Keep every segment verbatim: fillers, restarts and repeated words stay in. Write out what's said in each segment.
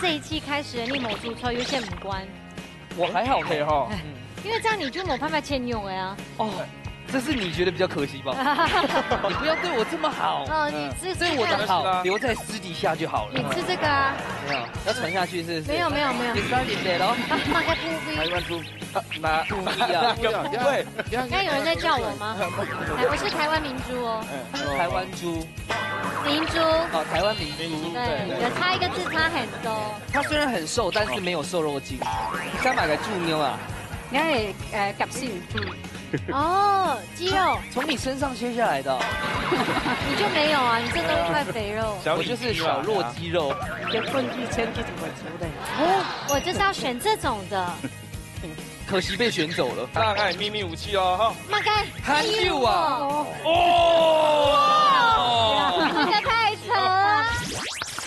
這一季開始你無煮菜有些毋慣，我還好呢。係吼。嗯。因為這樣你就沒辦法簽約了呀。哦，這是你覺得比較可惜吧？你不要對我這麼好。哦，你吃，對我的好，吃這個。留在私底下就好了。你吃這個啊。沒有，要傳下去是不是？沒有，沒有，沒有。你三點得咯。啊，那個不必。台灣豬。啊，那不一樣。不一樣。對。剛剛有人在叫我嗎？哎，我是台灣明珠哦。嗯。台灣豬。明珠。哦，台灣明珠。明珠，對，對，對。有差一個字差很多。他雖然很瘦，但是沒有瘦肉精。你敢買個豬肉啊？你看，呃，夾心，嗯。哦，肌肉。從你身上切下來的哦。你就沒有啊，你真的一塊肥肉。小我就是小弱肌肉。結婚以前佢就會做的。哦，我就是要選這種的。可惜被選走了。那愛秘密武器哦，哈。麼个？還有啊。哦。麼个派車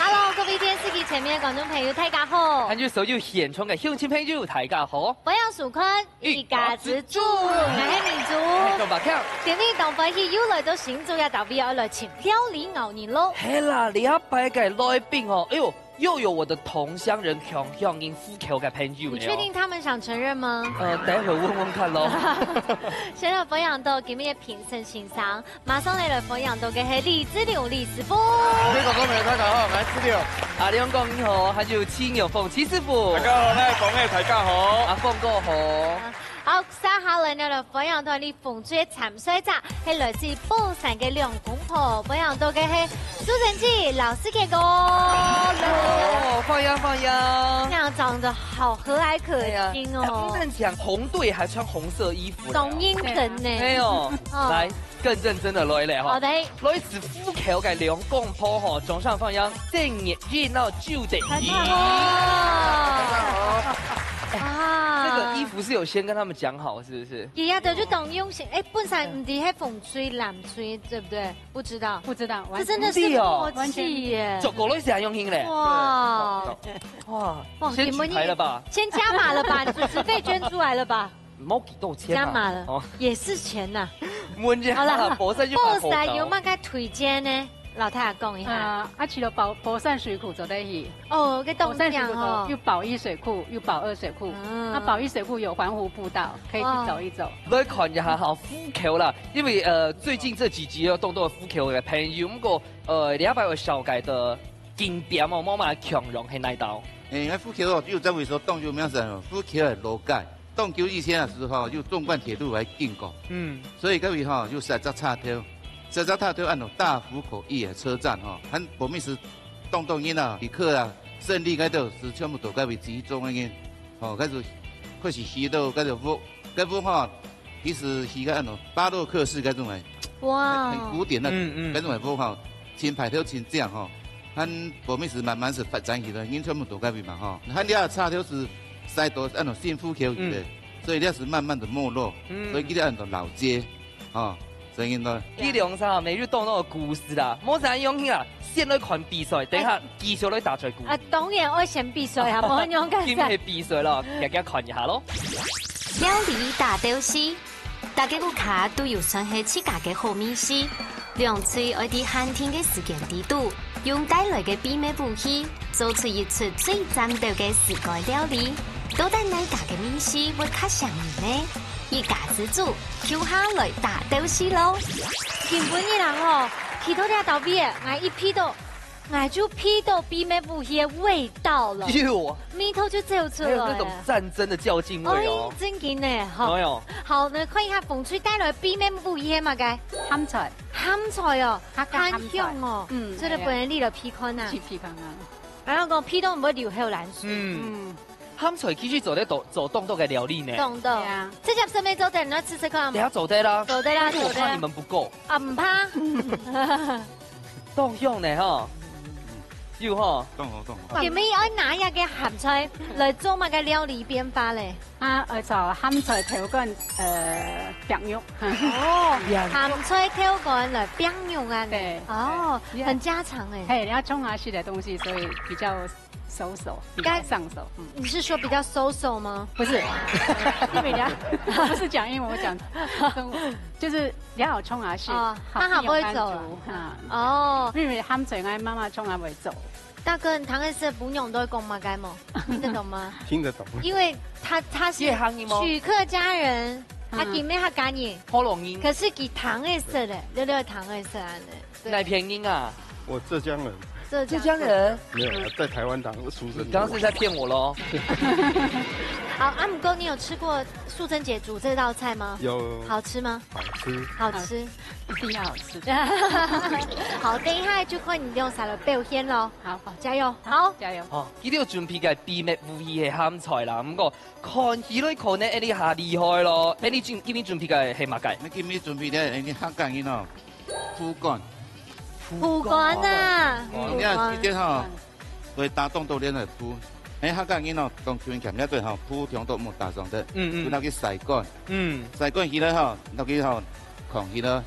？Hello，各位電視機前面的觀眾朋友，大家好。還有所有現場的鄉親朋友，大家好。歡迎收看一家之煮，𠊎係明珠。我係白強。今日當歡喜又來到新竹，也特別愛來請料理𠢕人囉。係啦，這擺个來賓哦，哎喲， 又有我的同鄉人、同鄉人、福建个朋友呢哦。你確定他們想承認嗎？呃，待會問問看咯。先來歡迎到今日个評審先生，馬上來，來歡迎到个係李志龍李師傅。各位觀眾朋友，大家好，𠊎係志龍。阿龍哥你好，還有七牛鳳七師傅。大家好，𠊎係鳳仔，大家好。阿鳳哥好。好，接下來呢，來歡迎到你 紅隊个參賽者係來自寶山个兩公婆，分享到个係蘇晨記、老師个哥。哦，歡迎，歡迎。你倆長得好和藹可親哦。哎呀，你們講紅隊還穿紅色衣服呢。當認真呢。哎喲，哦。來，更認真的來了哈。好的。來自福建个兩公婆哈，掌聲歡迎鄭月英到周德賢。大家好。啊。這個衣服是有先跟他們講好，是不是？ 佢兜就當用心，哎，本身毋知係紅隊、藍隊，對不對？不知道。不知道，完全這真的是默契耶。走過來是很用心嘞。哇。哇，哇，先舉牌了吧？先加碼了吧？主持費捐出來了吧？莫幾多錢嘛。加碼了，哦。也是錢吶。問一下，好啦，寶山就買口罩。寶山有麼个推薦呢？老太太講一下。啊，啊，除了寶，寶山水庫做得去。 哦，該當靚吼。寶山水庫有寶一水庫，有寶二水庫。嗯。那寶一水庫有環湖步道，可以去走一走。哇。來看一下哈，福建啦，因為，呃，最近這幾集有當多福建个朋友，毋過，呃，這擺有紹介个景點哦，無麼強項係哪兜？哎，該福建哦，就在位所當有名是福建个老街，當久以前个時候，有縱貫鐵路來經過。嗯。所以該位吼，有三隻車頭，三隻車頭安到大湖口一个車站吼，還無乜係 當多人啊，旅客啊，勝利該兜係全部都該位集中个人，吼，該就開始起到該就屋，該屋吼，其實起个安到巴洛克式該種个，哇。很，很古典个，嗯，嗯。該種个屋吼，盡派頭盡靚吼，還無乜係慢慢係發展起來，人全部都該位嘛吼，還這車頭係駛到安到新福橋去个，嗯。所以這係慢慢的沒落，嗯。所以佢安到老街。 哦，所以呢，這兩儕每日都有故事啦，莫再用心啦，先來看比賽，等下繼續來打嘴鼓。啊，當然愛先比賽啊，無用个。今日比賽咯，大家看一下咯。料理大鬥敘，大家屋下都有算係自家个好味緒，兩隊愛在限定个時間裡肚，用帶來个秘密武器，做出一出最讚鬥个自家料理。到底哪家个味緒會較餳人呢？ 一家之煮，共下來打鬥敘咯。今晡日人吼，去到這兜位，𠊎一鼻到，𠊎就鼻到秘密武器个味道了。有啊。味道就走出來了。還有那種戰爭的較勁味哦。哎，正經呢，吼。哎喲。好，來看一下紅隊帶來秘密武器係麼个？鹹菜。鹹菜哦，客家鹹菜。很香哦。嗯，所以本人你來鼻看啊。去鼻看啊。然後講鼻到毋會流口瀾水。嗯。嗯。 鹹菜其實做得做，做當多个料理呢。當多。對啊。直接順便做得，你愛試試看。等下做得啦。做得啦，做得啦。因為我怕你們不夠。啊，毋怕。當香呢吼。有吼。當好，當好。你們愛拿一個鹹菜來做麼个料理變化咧？啊，愛炒鹹菜豆乾，呃，餅肉。哦，餅肉。鹹菜豆乾來餅肉啊。對。哦，對。很家常欸。嘿，你要衝啊式的東西，所以比較 so so，比較上手。嗯。你是說比較 so so 嗎？不是，因為人家，我不是講英文，我講中文，就是人家有衝牙是，哦，好，他好不會走啊。有滿足，哈。哦。因為鹹菜，𠊎媽媽從來毋會做。大哥，你聽得識餔娘在講麼个無？聽得懂嗎？聽得懂。因為他，他是這行的嗎？許客家人，他嗯。佢毋係客家人，學老人。可是佢聽得識的，六六聽得識啊，對。哪片人啊？我浙江人。浙江。浙江人？沒有啊，在台灣當出生的。你剛剛是在騙我咯？好，啊，毋過你有吃過素貞姐煮這道菜嗎？有。好吃嗎？好吃。好吃。一定要好吃。好，等一下就看你用啥來表現咯。好，加油。好。加油。哦，佢兜準備个秘密武器係鹹菜啦，毋過看起來可能恁呢較厲害咯。恁呢準，今日準備个係麼个？你今日準備个，你客家人哦，烳粄。烳粄啊。哦，你看，直接吼，會打動到人个烳。哎，客家人哦，講究一點，你看對吼，烳中都無打上的，嗯嗯。就拿去曬乾。嗯。曬乾起來吼，拿去吼，囥起來，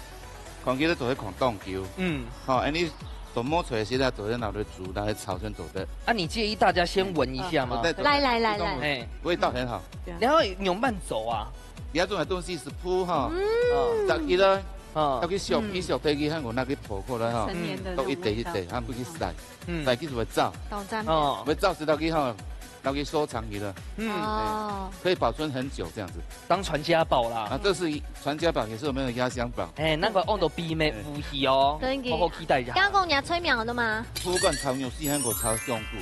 囥起來就會囥當久。嗯。吼，恁呢都無出來時，就會拿來煮，拿來炒先做得。啊，你介意大家先聞一下嗎？哦，對，對，來，來，來，來。哎。味道很好。然後用慢走啊。你要做的東西是烳哈，嗯。哦。打起來，哦。要去削皮削，嗯。削下去，還有那個破過來哈，成年的那種味道。都一塊一塊，還不去曬。 嗯。來，其實會燥。當讚。哦。會燥死落去吼，落去收藏起來。嗯。哦。可以保存很久這樣子。當傳家寶啦。啊，這是傳家寶，也是我們的壓箱寶。哎，難怪安到秘密武器哦。真的。好好期待一下。剛剛講你要催秒的嗎？烳粄炒肉絲，還有炒香菇。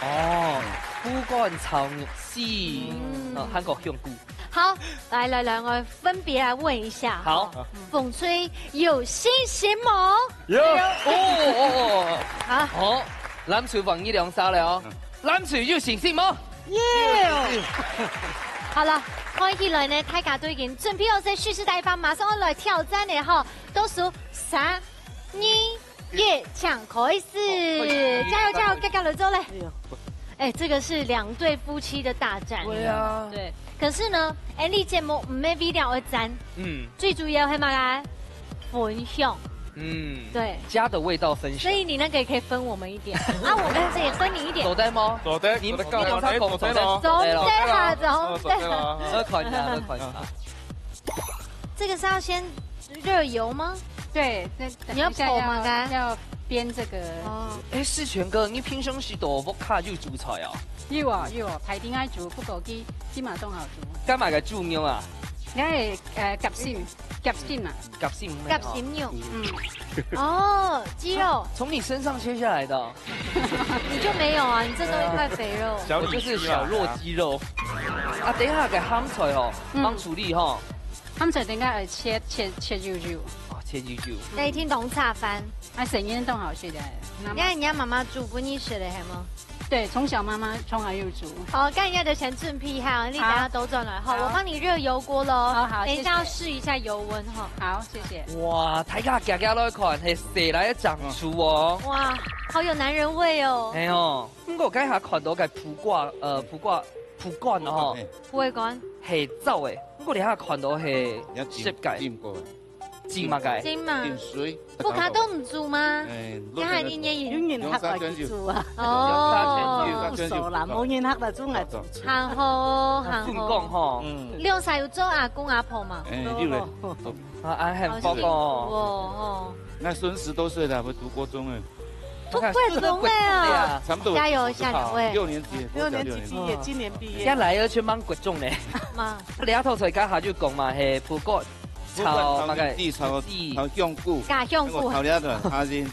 哦，烳粄炒肉絲，嗯。哦，還有香菇。 好，來來來，我分別來問一下。好。紅隊有信心無？有。哦，哦，哦，哦。好。好，藍隊換你兩儕了哦。嗯。藍隊有信心無？有。好了，看起來呢，大家都已經準備好勢，蓄勢待發，馬上要來挑戰了哈。倒數三、二、 耶，請開始！哦，可以。加油加油，遽遽來做咧！哎呦。哎，這個是兩對夫妻的大戰。對啊。對，可是呢，恁呢節目毋係為了愛戰，嗯。最主要係麼个？分享。嗯。對。家的味道分享。所以你那個也可以分我們一點，啊，我們這也分你一點。做得無？做得，你，做得，你兩儕講，做得，做得，做得哈，做得，做得。好，看一下，好看一下。這個是要先熱油嗎？對，那你要等一下要，烳嗎？要煸這個。哦。哎，世全哥，你平常時都屋下有煮菜哦？有啊，有啊，排定愛煮，不過佢，佢嘛當好煮。該麼个煮肉啊？該，呃，夾心，夾心啊。夾心。夾心肉。嗯。哦，雞肉。從，從你身上切下來的哦。你就沒有啊，你這都一塊肥肉。小里肌嘛。我就是小弱雞肉。啊，等一下个鹹菜哦，嗯。幫處理吼。 鹹菜等下愛切，切，切幼幼。哦，切幼幼。這一定當下飯。啊，生意當好食个。你看人家媽媽煮分你食个，係無？對，從小媽媽從來有煮。好，該人家就先準備好，你等下倒轉來吼，好。我幫你熱油鍋咯。好，好，等一下要試一下油溫吼。謝謝。好，謝謝。哇，大家遽遽來看，係誰來掌廚哦？哇，好有男人味哦。哎喲，毋過該下看到个烳粄，呃，烳粄，烳粄哦。嘿。烳粄。係燥个。 毋過你還看到係你要浸，濕个。浸過。浸麼个？浸嘛。浸水。屋下都毋煮嗎？哎，你還一年一有人客來煮啊。哦。用三千九。不熟啦，無人客來煮，𠊎煮。還好，還好。分工吼。嗯。你有使有做阿公阿婆嘛？哎，有嘞。啊，恁幸福哦。哦，哦。那孫十多歲了，會讀國中了。 讀國中了啊。差不多。加油一下，兩位。六年級，國小六年級。六年級畢業，今年畢業。現在來了，全班國中呢。嘛。這頭先頭下就講嘛，係，烳粄，炒麼个？烳粄炒，炒香菇。加香菇。還有炒這個蝦仁。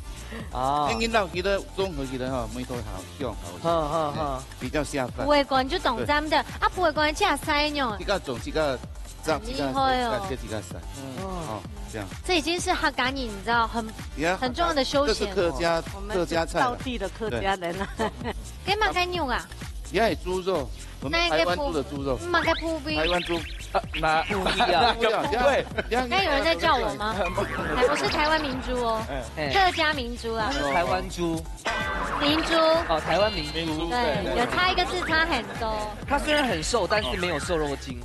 哦。恁呢撈起來，綜合起來吼，味道好香，好吃。好，好，好。哎，比較下飯。烳粄就當讚个，啊，烳粄食晒呢。這個種，這個 這樣，這個，很厲害哦。這個，這個，這個，嗯。哦，這樣。這已經是客家人，你知道，很，呀，很重要的休閒哦。這是客家，我們是道地的客家人啊。客家菜了。對。該麼个肉啊？也有豬肉，我們台灣豬的豬肉。那個部位？麼个部位？台灣豬。啊，哪部位啊？不一樣，不一樣。該有人在叫我嗎？哎，我是台灣明珠哦，哎。客家明珠啊。台灣豬。 明珠。哦，台灣明珠。明珠，對，對，對。有差一個字差很多。他雖然很瘦，但是沒有瘦肉精。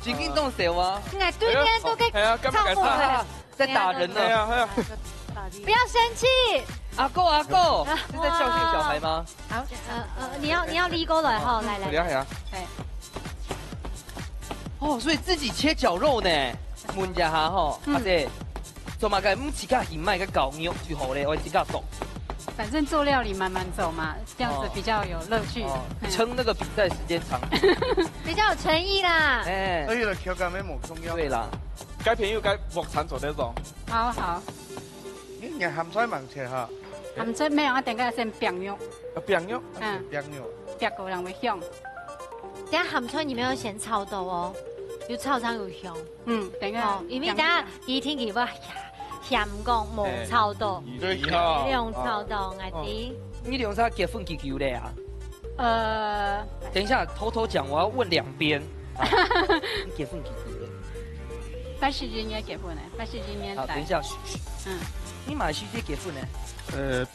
緊緊動手啊！你看，對面都在哎呀，幹嘛吵我哎。在打人呢。哎呀，哎呀。不要生氣。阿哥，阿哥，啊，是在教訓小孩嗎？好，呃，呃，你要，你要離過來哈，來，來。不要呀。哎。哦，所以自己切絞肉呢，問一下哈，嗯。阿姐。做麼个毋自家去買个絞肉就好咧，愛自家剁。反正做料理慢慢做嘛，這樣子比較有樂趣。哦，哦，嗯。撐那個比賽時間長。比較有誠意啦。哎。所以呢，口感也無重要。對啦。該朋友該鑊產做得用。好，好。你，你鹹菜吂切哈？鹹菜無啊，等下先煸肉。啊，煸肉？嗯。煸肉。煸過人會香。等下鹹菜你們要先炒到哦，有炒正有香。 嗯，等下，哦，因為等下佢天氣會嫌講無炒到，哎，對，哦。兩炒到，𠊎知。你兩儕結婚幾久了啊？呃，等一下，偷偷講，我要問兩邊。啊，你結婚幾久了？八十一年結婚的，八十一年。好，等一下，噓，噓。嗯。你麼時節結婚的？ 呃，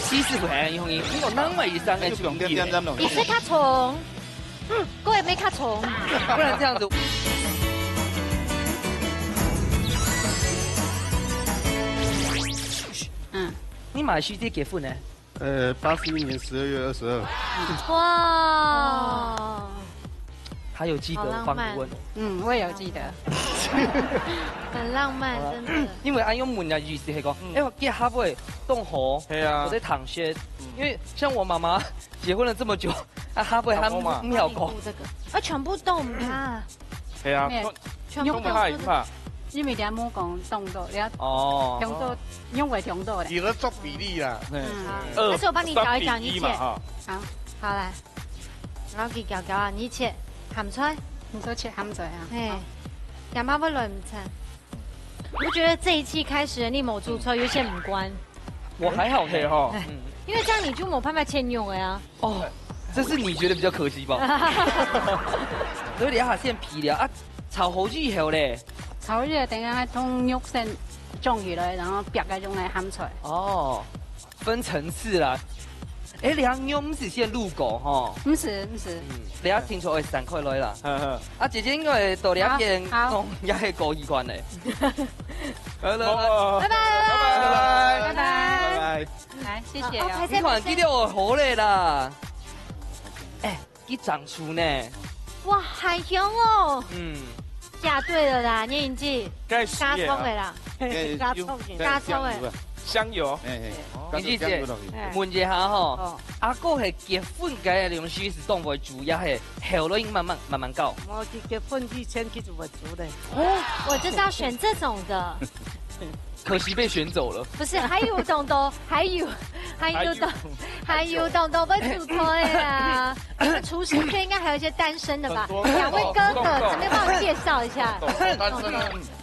其實還容易，你有另外一三个兄弟呢。你是較重，我也沒較重。不然這樣子。嗯。你麼時節結婚呢？呃，八十一年十二月二十二。哇。 還有記得換顧問哦。好浪漫。嗯，我也有記得。很浪漫，好啊。真的。因為恁樣問个意思係講，嗯。哎，結合會當好，係啊。或者談些，嗯。因為像我媽媽結婚了這麼久，啊，合會還當好嘛。沒有講。幫你顧這個，啊，全部都毋怕。係啊，沒有，都，全部都，都毋怕，毋怕。因為人家無講當多，人家哦。當多，因為當多咧。你要做比例啦。嗯。嗯。二，但是我幫你攪一攪，你切。三比一嘛，哈。好，好來。 然後佢攪攪啊，你切鹹菜。你說切鹹菜啊？嘿，好。阿媽會來毋切。我覺得這一季開始，你無煮菜有些毋慣。我還好呢。嘿吼。嗯。因為這樣你就沒辦法切肉了呀。哦，這是你覺得比較可惜吧？所以你要先皮了啊，炒好以後咧。炒好以後，等一下同肉先裝起來，然後煸个用來鹹菜。哦。 分層次啦。哎，你个肉毋係先滷過吼？毋係，毋係。嗯，等下聽說會散開來啦。呵呵。啊，姐姐應該到這片好，好。講也係過一關嘞。好了，好，拜拜。拜拜。拜拜。拜拜。來，謝謝哦。好，拍手，你看，拍手。這條好咧啦。哎， 佢長出呢。哇，還香哦。嗯。嫁對了啦，年紀。該是啊。加蔥的啦。該加蔥的。該香油啊。香油。嘿，嘿，哦。加點香油落去。哎。問一下吼，哦。阿哥係結婚該个東西係當會煮，也係後來慢慢，慢慢搞？我去結婚以前佢就會煮的。哦。我就是要選這種的。 可惜被選走了。不是，還有當多，還有，還有當，還有。還有當多會煮菜的啊。廚師界應該還有一些單身的吧？很多。兩位哥哥，順便幫我介紹一下。很多單身的。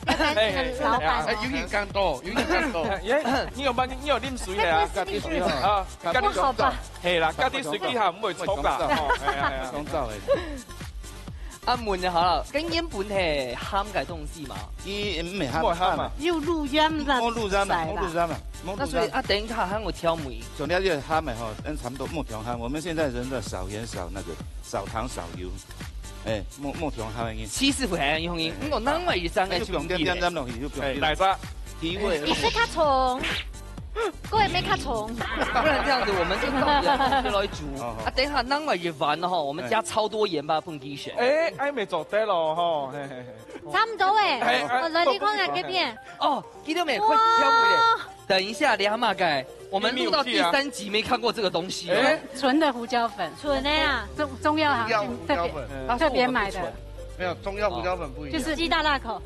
要單身的老闆哦。哎，有點感動，有點感動。哎，你有嗎？你有啉水的啊？哎，不是，你是啊，不好吧？係啦，家己水幾下毋會沖啦，吼，哎呀，哎呀。講到了。 啊，問一下啦，該原本係鹹个東西嘛？佢毋係鹹，無鹹啊。有滷鹽啦，無滷鹽啊，無滷鹽啊，無滷鹽。那所以啊，等一下還有調味。像了這鹹个吼，嗯，差不多無調鹹。我們現在人都少鹽少那個，少糖少油，哎，無，無調鹹个。其實還容易，哎，你講另外一三个兄弟呢？哎，又不用點點落去，又不用點。哎，來吧。提味。你是較重。 我也沒較重。不然這樣子，我們就放鹽下去煮。好，好。啊，等一下，另外一碗吼，我們加超多鹽巴，放雞血。哎，哎，沒做得了吼，嘿，嘿，嘿。差不多哎，哎，哎，我來，你看看這邊。哦，記得沒？快調味了。哇。等一下，你還罵改，我們錄到第三集沒看過這個東西哦。哎。純的胡椒粉。純的啊。中，中藥行特別，胡椒粉。嗯。特別買的。沒有，中藥胡椒粉不一樣。就是雞大大口。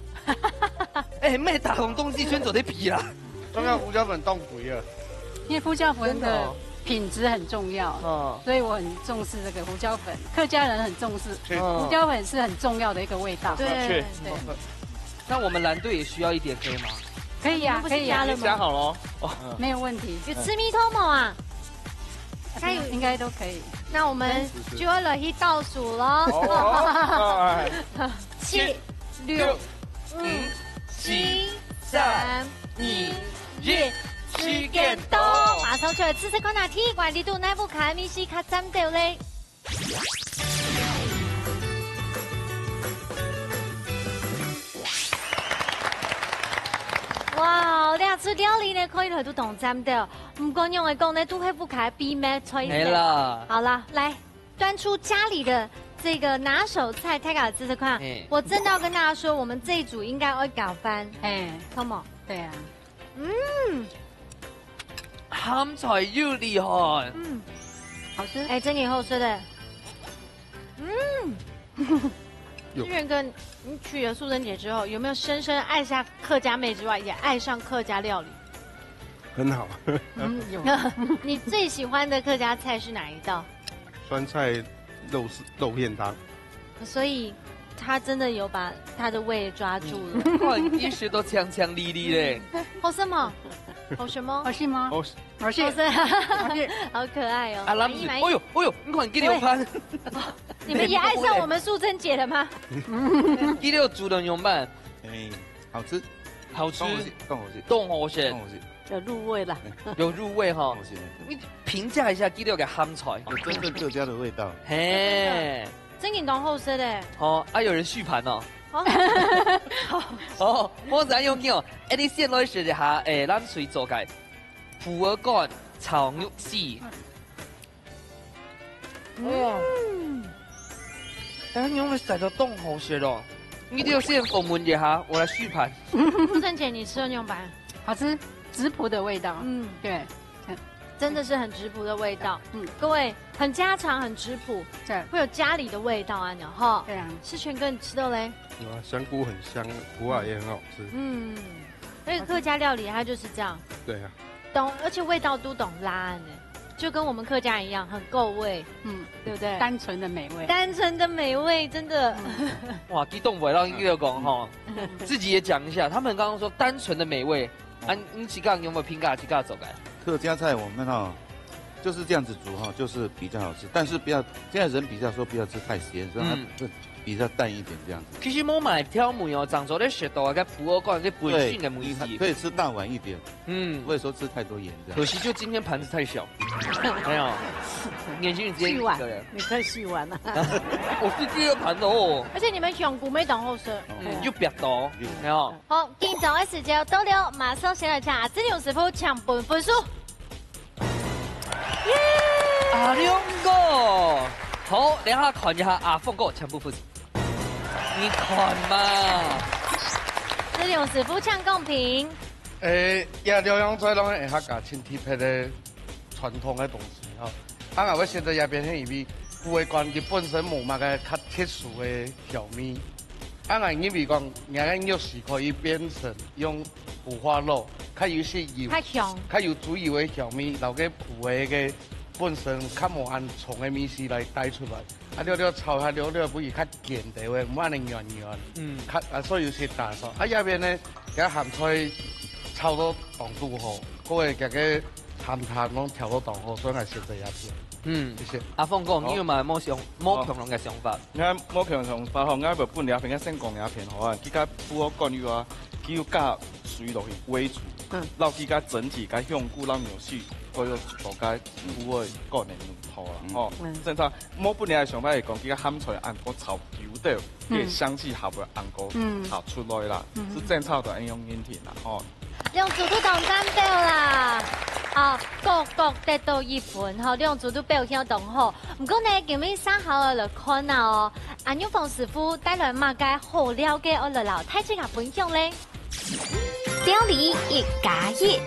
哎，沒打紅東西，全走的皮啦。 中藥胡椒粉當貴啊。因為胡椒粉的品質很重要，真的哦。嗯。所以我很重視這個胡椒粉。客家人很重視，確實。胡椒粉是很重要的一個味道。對，對。那我們藍隊也需要一點，可以嗎？可以啊，可以啊。你們不是加了嗎？加好了哦。哦。沒有問題。有吃米湯嗎啊？應該都可以。那我們就要來去倒數囉。哦，哦，哦，哎。七、六、六、五、五、四、四、三、三、二、二、一，一，時間到。馬上就來試試看啊，第一關裡肚哪屋下个味緒較讚兜咧。哇，這出料理呢，看起來都當讚兜。毋過仰會講呢，都係屋下个秘密菜色。沒啦。好啦，來。端出家裡的這個拿手菜，大家試試看。嘿。我真的要跟大家說，我們這一組應該會搞翻。嘿。Come on。對啊。嗯。鹹菜又厲害。嗯。好吃。哎，真的好吃的。嗯。有。志遠哥，你娶了素贞姐之後，有沒有深深愛上客家妹之外，也愛上客家料理？很好。嗯，有。你最喜歡的客家菜是哪一道？酸菜肉絲，肉片湯。所以他真的有把他的胃抓住了。哇，一直都強強力力嘞。好什麼？好什麼？好吃嗎？好吃。好吃。好吃。好可愛哦。啊，滿意，滿意。哎呦，哎呦，你看，你給我看。喂。你們也愛上我們素贞姐了嗎？你給我煮的怎麼辦？哎，好吃。好吃。當好食，當好食。當好食。當好食。有入味啦。有入味哈。當好食。你評價一下第六个鹹菜。有真正客家的味道。嘿。真正當好食的。好，啊，有人續盤哦。哦。哦，我知影用哦。哎，你先來試一下，哎，咱水做个普洱乾炒肉絲。 嗯。哎，你會食到當好食哦。你就先訪問一下，我來續盤。素贞姐，你吃了那種白？好吃，質樸的味道。嗯。對。真的是很質樸的味道。嗯。各位，很家常，很質樸，對。會有家裡的味道啊，你哈。對啊。世全哥，你吃到嘞？有啊，香菇很香，普洱也很好吃。嗯，而且客家料理它就是這樣。對啊。懂，而且味道都懂拉呢，就跟我們客家一樣，很夠味，嗯，對不對？單純的美味。單純的美味，真的。嗯。哇，激動袂讓音樂講哈，嗯。自己也講一下，他們剛剛說單純的美味，啊，你自家有沒有評價自家做个？客家菜我們哈，就是這樣子煮哈，就是比較好吃，但是不要，現在人比較說不要吃太鹹，所以它嗯。會比較淡一點這樣子。其實無買挑味哦，長做咧食到啊，該普洱乾，該本身的味緒。對，你可以吃大碗一點。 嗯。不會說吃太多鹽這樣。可惜就今天盤子太小。沒有，年輕人之間細碗，對。你可以細碗啊。我是第二盤的哦。而且你們香菇乜當好食。嗯，又煸到，嗯。沒有。好，緊張个時間到了，馬上先來請阿志良師傅搶分分數。耶！阿良哥，好，等下看一下阿鳳哥搶分分數。你看嘛。志良師傅搶公平。 誒，這六樣菜攏係客家盡特別个傳統个東西吼。啊，𠊎會選擇這片係因為普洱乾佢本身無麼个較特殊个香味。啊，𠊎認為講，這个肉絲可以變成用五花肉，較有些油，較香。較有豬油个香味，摎該普洱个本身較無恁重个味緒來帶出來。 啊，略略炒下，略略分佢較鹹兜仔，毋好恁軟軟。嗯。較，啊，所以有些打爽。啊，這片呢，這鹹菜炒到當拄好，各位這个鹹淡攏調到當好，所以𠊎選擇這片。嗯。謝謝。阿鳳哥，好。你有無麼想，無共樣个想法？好。𠊎無共樣想法吼，𠊎會分這片，𠊎先講這片好啊。佢个普洱乾油啊，佢有加水落去煨煮，嗯。摎佢个整體个香菇摎肉絲，可以做个普洱乾个湯啦，嗯。吼。嗯。正常 無本來个想法係講，佢个鹹菜恁過炒久兜，嗯。佢个香氣還會恁過，嗯。炒出來啦，嗯。係正炒到恁樣問題啦，吼。兩組都當讚斗啦！啊，各各得到一分吼，兩組都表現當好。毋過呢，今日上好愛來看啊哦，阿玉鳳師傅帶來麼个好料个，愛來摎大自家分享咧？料理一加一。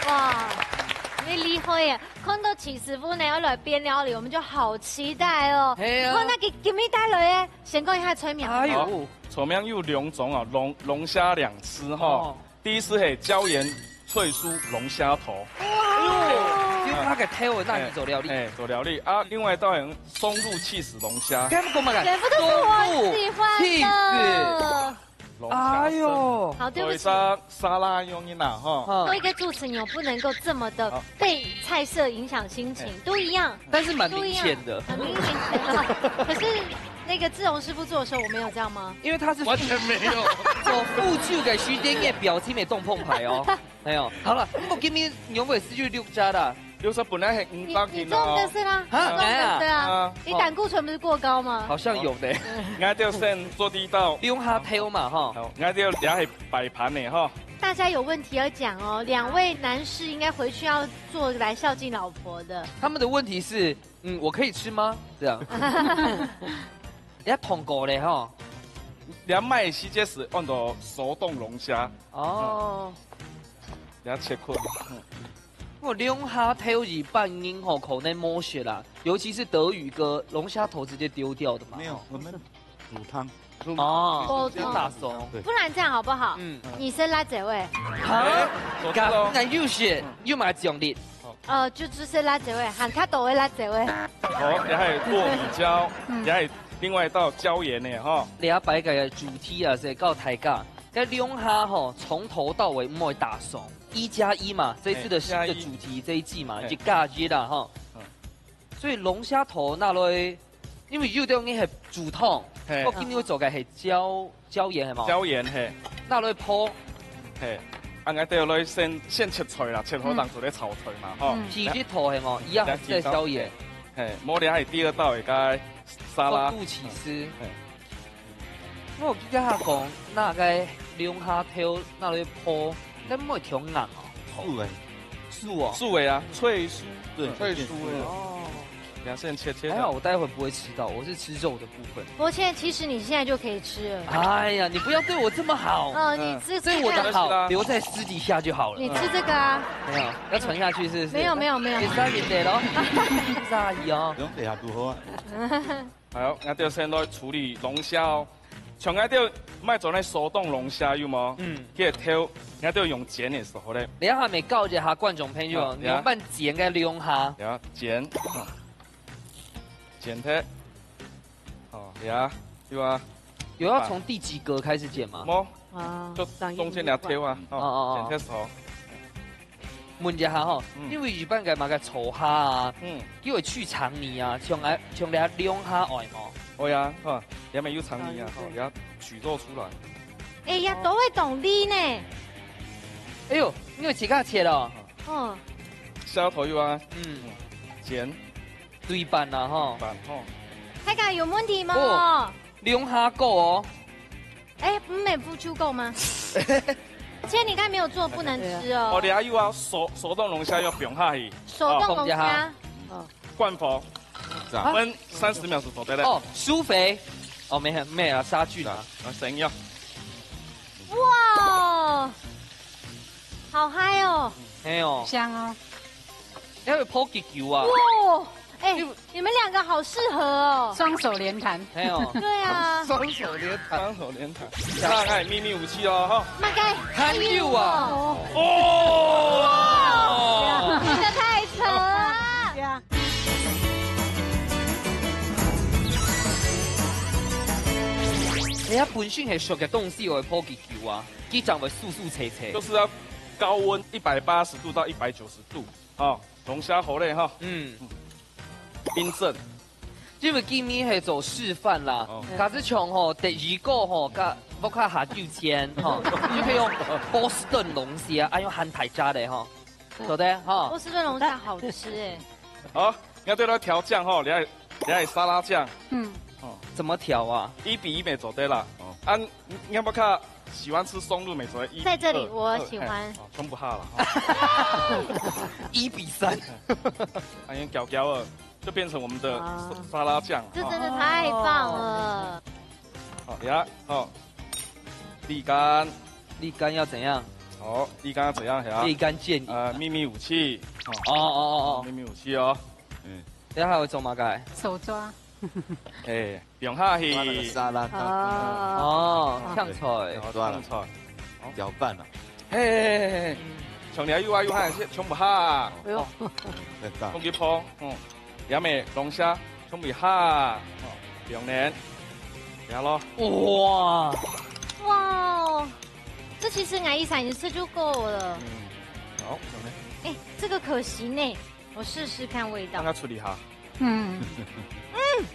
哇，你厲害耶！ 看到徐師傅呢，愛來變料理，我們就好期待哦。係啊。看該佢今日帶來个，先講一下菜名。哎喲。好，菜名有兩種啊，龍，龍蝦兩吃哈。哦。第一隻係椒鹽脆酥龍蝦頭。哇。哎喲，用佢个頭那裡做料理。哎，哎，做料理啊。另外一道係松露起司龍蝦。跟我講嘛，全部都是我喜歡的。松露起司。 龍蝦哎喲。好，對不起。做一隻沙拉用的啦，哈。嗯。做一個主持人，我不能夠這麼的好。被菜色影響心情，哎。都一樣，但是蠻明顯的。都一樣，很明顯。可是那個志榮師傅做的時候，我沒有這樣嗎？因為他是完全沒有。做副手个時間，你个表情也動澎湃哦。哎喲，好了，不過今日牛尾是就六隻啦。 六十本來係五百斤哦。你，你中的是啦，啊，你中的是啦。啊，你膽固醇不是過高嗎？好像有的。嗯。𠊎就先做第一道。你用下挑嘛，哈。好，𠊎就這係擺盤的，哈。大家有问题要讲哦，两位男士应该回去要做来孝敬老婆的。他们的问题是，嗯，我可以吃吗？这样。你要通过嘞吼。你要卖西街时按照手动龙虾，哦，你要切块。我龙虾头一般人吼可能没学啦，尤其是德语哥，龙虾头直接丢掉的嘛。没有，我们煮汤。哦，哦就打熟。对不然这样好不好？嗯，你先辣椒味，好，做得咯那又是又买奖励。呃，就只是辣椒味，喊较多的辣椒味。好，也还有糯米椒，也还有另外一道椒盐呢哈。你要摆个主题啊，是告大家。该龙虾吼，从头到尾毋会打爽，一加一嘛，这一次的新的主题这一季嘛，哎一加一啦吼嗯。所以龙虾头拿来，因为有的人系煮汤，嘿我今日要做个系椒椒盐系嘛，椒盐嘿，拿来泡，嘿，啊，我都要来先先切菜啦，切好当做咧炒菜嘛哈。嗯皮一头系嘛，一样还是在椒盐，嘿，莫里还有第二道一个沙拉豆，腐起司嘿。我有听下讲，那个龙虾头拿来泡，那毋会忒硬哦。素哎，素哦，素尾啊，脆酥，对，脆酥脆酥的，哦。给它先切切的。还好我待会不会吃到，我是吃肉的部分。抱歉，其实你现在就可以吃了。哎呀，你不要对我这么好。嗯，你这对我的个好留在私底下就好了。你吃这个啊？没有，要传下去是不是？没有没有没有你是要赢的咯，是阿姨哦。不用等下如何啊？好，那就先来处理龙虾哦。像俺就卖做那手动龙虾有无？嗯嗯，去挑，俺就用煎的时候咧，你还没告诉下观众朋友，啊你用半煎个龙虾，然后煎，啊煎它，哦呀，对吧？有要从第几格开始剪吗？无，啊就中间两挑啊，哦哦哦哦，剪开始哦。问一下哈，嗯因为一般个嘛个炒虾啊，嗯，因为去肠泥啊，像来像来龙虾爱嘛，哦呀，哈，也没有肠泥啊，哈，也要取肉出来。哎呀，都会懂力呢。哎呦，你有自家切哦，嗯，虾头有啊，嗯，剪对半啦哈，板吼，大家有问题吗？哦龙虾够哦，哎，不是美不足够吗？今天你刚才没有做，不能吃哦，哦。你还有啊，手手动龙虾要放下去，手动龙虾，关火，这样。焖三十秒钟左右的。哦，苏肥，哦没有没有啊，杀菌啊，啊，怎样？哇，好嗨哦！没有，香哦，要有泡几久啊？哇，哎，你们两个好适合哦。双手连弹。没有，对啊，双手连弹。双手连弹，那哎，秘密武器哦，哈。大概还有啊，哦，哦，这个太扯了。人家本身系熟个东西，我会泡几久啊？佢正会酥酥脆脆就。是要高温一百八十度到一百九十度，哦，龙虾好嘞哈，嗯，冰镇，因为今日系做示范啦哦，假使像吼，第二个吼，甲屋下下酒煎吼，你就可以用波士顿龙虾，啊用很大只的吼，做得吼波，士顿龙虾好吃哎，好，你要对它调酱哈，你要你要沙拉酱，嗯，怎么调啊？一比一没做得啦，哦哦，啊，你你要不要看喜欢吃松露没做得？一比在这里二我喜欢二哎哦，全部下了哈，一比三，哎，用搅搅了，就变成我们的啊沙拉酱，这哦真的太棒了。好呀，好，立竿，立竿要怎样？好，立竿怎样呀？立竿见影。呃，秘密武器，哦哦哦哦，秘密武器哦，嗯，等一下还有做么个？手抓。哎，放下去，抓那个沙拉汤，哦，哦，香菜。抓了放菜，搅拌了，嘿嘿嘿嘿，从你又啊又还全部下，哎呦，再炸放。几泡，嗯，也没龙虾，全部下，哦，放呢，然后咯，哇，哇哦，这其实俺一餐一次就够了。嗯，好，放呢，哎，这个可行呢，我试试看味道让。它处理好，嗯，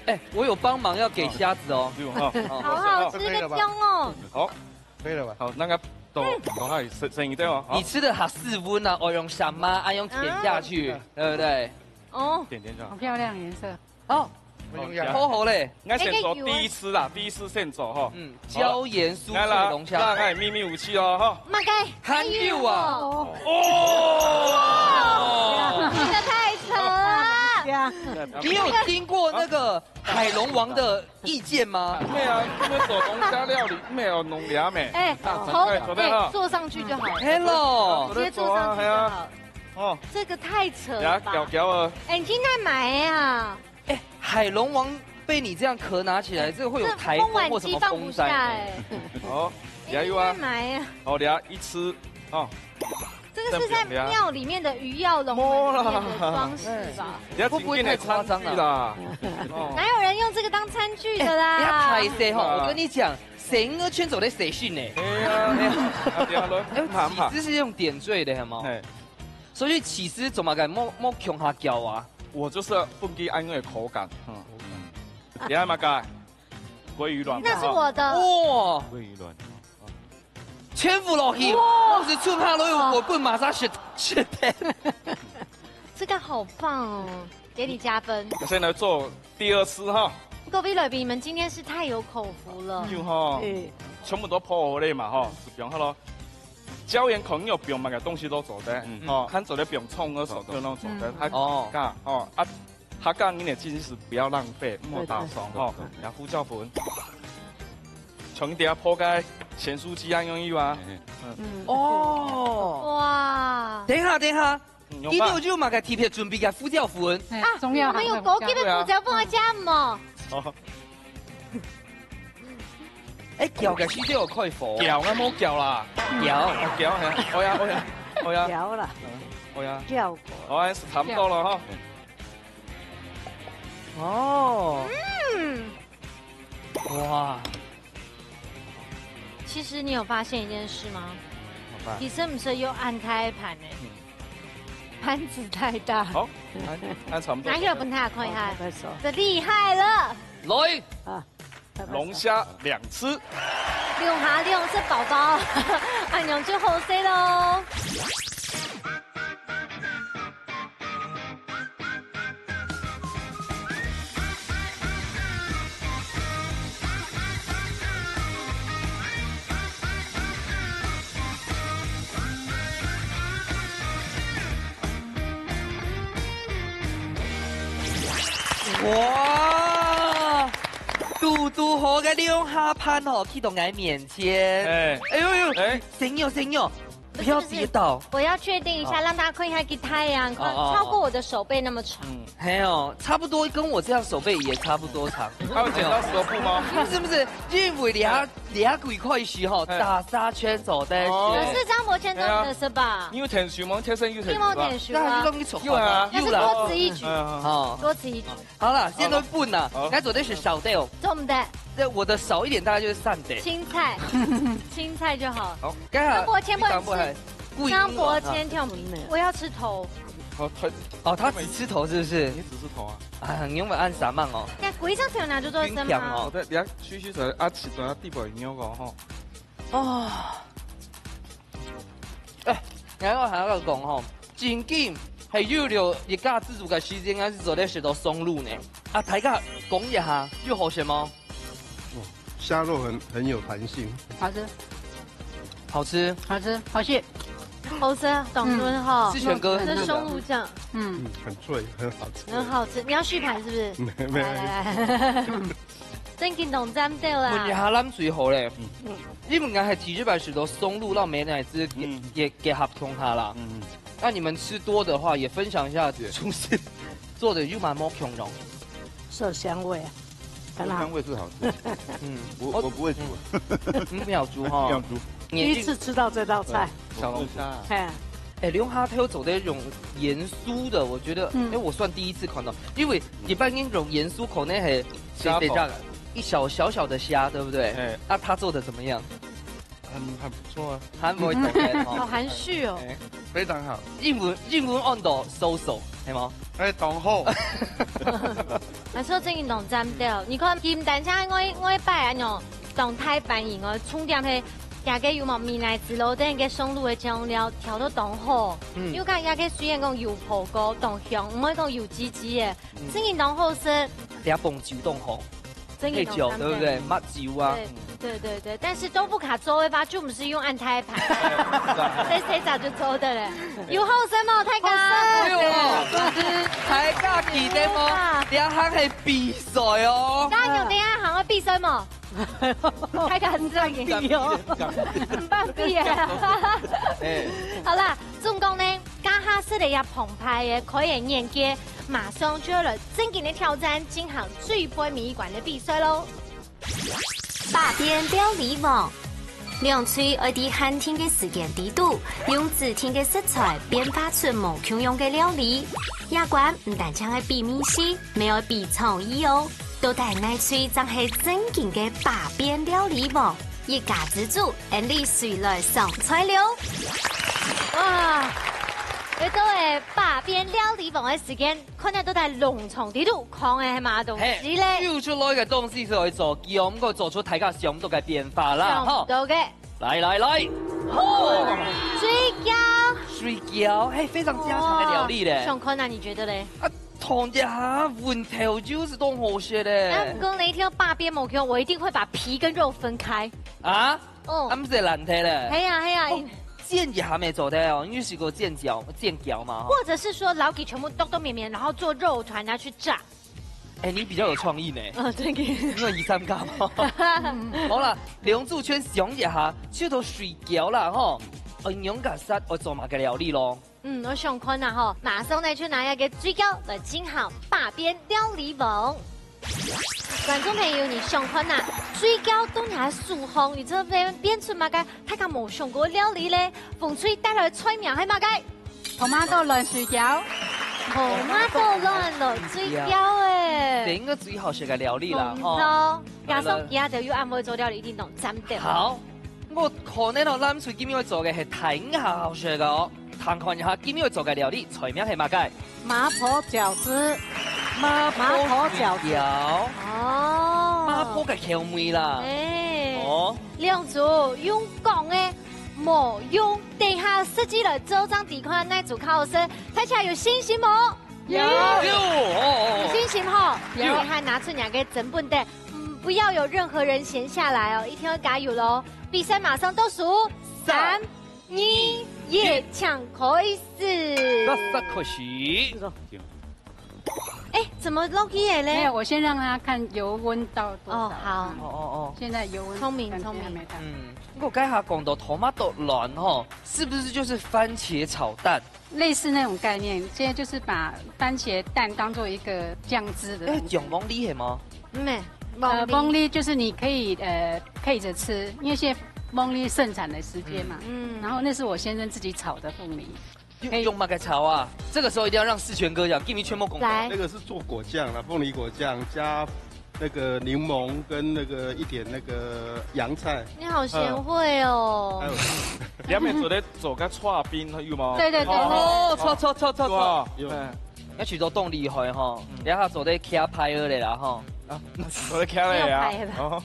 哎，我有帮忙要给虾子哦。对哈，哦好好吃个姜哦。好，可以了吧？好，那个都都还剩剩一点哦，好你，吃的好室温啊，我用什么啊，用甜下去，对不对？哦，点点这样好，漂亮颜色。哦，好好咧。應該先做第一次啦，第一次先做吼。嗯，椒鹽酥脆龍蝦。來啦，來，秘密武器哦，吼。麼个？還有啊。哦！這太扯了。你有經過那個海龍王的意見嗎？沒有啊，這個手工蝦料理沒有弄了沒？哎，頭，哎，哎，坐上去就好了。Hello。直接坐上去就好。哦。這個太扯了吧？呀，搞搞啊。哎，你去哪買啊？ 哎，海龍王被你這樣殼拿起來，這個會有颱風或什麼風災呢。這風碗機放不下哎。哦，也有啊。你在買啊？哦，等下一吃，哦。這個是在廟裡面的魚躍龍門裡面的裝飾吧？等下會不會太誇張了？哦。哪有人用這個當餐具的啦？哎，不要太細吼，啊。我跟你講，洗魚圈走在洗身呢。哎呀，哎呀，哎，起司是用點綴的，好嗎？哎。 所以起司做麼个莫，莫共下攪啊？我就是要分佢恁樣的口感。嗯。你看麼个？鮭魚卵。那是我的。哇！鮭魚卵。全部落去，哇！當時出下來，我本馬上食，食的。這個好棒哦，給你加分。我先來做第二次哈。各位來賓，你們今天是太有口福了。有哈。對。全部都破好了嘛哈，就放好了。 椒鹽可能有放麼个東西都做得，嗯。哦，看做得放蔥啊，做得攏做得，嗯。他哦。講，哦，啊，他講你的建議是不要浪費，莫打爽，對，對，吼，對，對。然後胡椒粉，像你等下泡个鹹酥雞啊，容易吧？嗯。嗯。哦。哇。等一下，等一下，嗯，有吧？你都有麼个特別準備个胡椒粉？哎，啊，中藥行的胡椒。我們有高級的胡椒粉，要加嗎？哦。 哎，攪个時節有開火。攪啊，莫攪啦。攪。哦，攪，嘿，好呀，好呀，好呀。攪啦。嗯，好呀。攪過。好，哎，差不多了哈。哦。嗯。哇。其實你有發現一件事嗎？好吧。你是不是又按開盤呢？嗯。盤子太大。好，按，按差不多。拿起來分大家看一下，哦，太少。這厲害了。來。啊。 龍蝦兩次。龍蝦兩隻寶寶，恁樣就好勢咯。哇！ 堵堵好个兩下盤吼，去到𠊎面前。哎。哎呦呦，哎。神勇神勇，不要跌倒。不是，不是，我要確定一下，哦。讓大家看一下，給太陽，哦，哦，哦。超過我的手背那麼長。嗯。嘿哦，差不多跟我這樣手背也差不多長。他有剪刀石頭布嗎？不是不是，因為你要，你要鬼快洗吼，哎。打沙圈走的。哦。可是張伯謙做得是吧？哎呀，你有聽書嗎？天生有聽書吧？你有聽書啊？那你都沒錯。有啊。那是多此一舉。嗯，嗯，嗯。哦。多此一舉。 好了，現在不拿，好。該做的是少掉。做毋得。這我的少一點，大概就是三點。青菜，青菜就好。好。該好，張伯謙不能吃。你講不好，故意張伯謙聽不，嗯。我要吃頭。好，他，哦，他只吃頭是不是？你只吃頭啊？啊，你有沒有按啥忙哦？該歸隻頭拿就做得嗎？哦，對，你要去去水啊，起水啊，地保有牛狗吼。哦。 哎，𠊎還愛講吼，正經係有了一家之煮个時間，還係做得食到上路呢。啊，大家講一下，有好食無？哦，蝦肉很，很有彈性。好吃。好吃。好吃，好吃。好吃，當然吼。嗯。志全哥。這松露醬。嗯。嗯，很脆，很好吃。很好吃，你要續盤是不是？沒，沒有。來，來，來。 正經當讚到啦。問一下藍水好咧，嗯。因為𠊎還第一擺食到松露摎美乃滋也，嗯。也，也合同下啦。嗯。那你們吃多的話，也分享一下廚師做的有麼个無共樣。色香味啊，很好。香味是好吃。嗯。我，我不會煮。嗯。你不曉煮哈？不曉煮。第一次吃到這道菜。小龍蝦啊。哎。 哎，龍蝦頭做得用鹽酥的，我覺得，嗯。哎，我算第一次看到，因為一般人用鹽酥可能係，蝦頭。這樣一小小小的蝦，對不對？哎。啊，他做得怎麼樣？很，很不錯啊。還不會走開哦。好含蓄哦。哎。非常好。英文，英文安到so-so，係無？哎，當好。還說正經當讚到，你看，佢毋單淨愛，愛擺恁樣，當大盤以外，重點係 這個有無美乃滋咯，等个松露个醬料調到當好，嗯。又講這個雖然講油泡過當香，毋會講油滋滋个，嗯。正經當好食。這紅酒當好，真个配酒，對不對？紅酒。抹酒啊。對，對，對，對。但是東福卡做个話，就毋使用恁大个盤，細細隻就做得了。有好食無，大家？好食。哎喲，大家記得無？這下係比賽哦。大家有等下還會比賽無？大家很重要。毋放屁啊！哎。好啦，總共呢，加下食个也澎湃个，可以年紀，馬上就要來正經个挑戰，進行最尾一關个比賽咯。百變料理王，兩隊愛在限定个時間裡肚，用指定个食材變化出無共樣个料理。這關毋單淨愛比味緒，乜愛比創意哦。到底哪隊正係正經个百變料理王？ 一家之煮，恁樣隨來上菜了。哇，又到了百變料理王个時間，看得到在農場裡肚，看个係麼東西咧？係，又出來个東西係愛做雞哦，毋過做出大家想毋到个變化啦，想毋到个。來來來，哦，水餃。水餃，係，非常家常个料理咧。想看啊，你覺得咧？啊，同一下問題就是當好食咧。啊，毋過呢，一定要百變無共，我一定會把皮跟肉分開。啊？ 哦。啊，毋係爛忒咧。係啊，係啊。哦，煎一下乜做得哦，因為係个煎餃，煎餃嘛，吼。或者是說，摎佢全部剁剁綿綿，然後做肉團拿去炸。哎，你比較有創意呢。嗯，對。因為二三家嘛。好啦，兩組全想一下，就到水餃啦，吼。哦，仰結煞愛做麼个料理咯？ 嗯，𠊎想看啊吼，馬上呢就拿一個水餃來進行百變料理王。觀眾朋友，你想看啊？水餃都拿手烘，你這邊變出麼个大家無想過料理咧？紅隊帶來菜名係麼个？Tomato卵水餃。Tomato卵卵水餃哎。這應該最好食个料理啦，吼。毋錯，加上佢兜又恁會做料理，一定當讚的。好，𠊎可能哦，藍隊今日愛做个係大家好食个哦。 看看一下今日做个料理，菜名係麼个？麻婆餃子。麻婆麻婆餃子。水餃。哦。麻婆个口味啦。哎。哦。兩組用講个，無用等下實際來做正知看哪組較好食，大家有信心無？有。有，哦，哦，哦。有信心吼？有。等下拿出你个成本單，嗯，不要有任何人閒下來哦，一定要加油咯。比賽馬上倒數，三、三、 二、一，請開始。煞煞開始。哎，怎麼落去个咧？沒有，我先讓他看油溫到多少。哦，好。嗯。哦，哦，哦。現在油溫，聰明，聰明。還沒到。嗯，不過剛才講到tomato卵吼，是不是就是番茄炒蛋？類似那種概念，現在就是把番茄蛋當做一個醬汁的東西。哎，講黃梨係嗎？嗯，呃，黃梨。黃梨就是你可以，呃，配着吃，因為現在黃梨盛產的時間嘛。嗯。嗯。然後那是我先生自己炒的鳳梨。用，可以。用麼个炒啊？這個時候一定要讓士全哥講，give me全部功勞。來。那個是做果醬啦，鳳梨果醬加那個檸檬跟那個一點那個洋菜。你好賢惠哦。嗯。還有你還沒做得做个搓冰，有嗎？對，對，對，對。哦，搓，搓，搓，搓，搓。有啊。有。哎。 那其實當厲害吼，嗯。這下做得徛牌仔咧啦吼。啊，做得徛咧啊。徛牌仔。哦。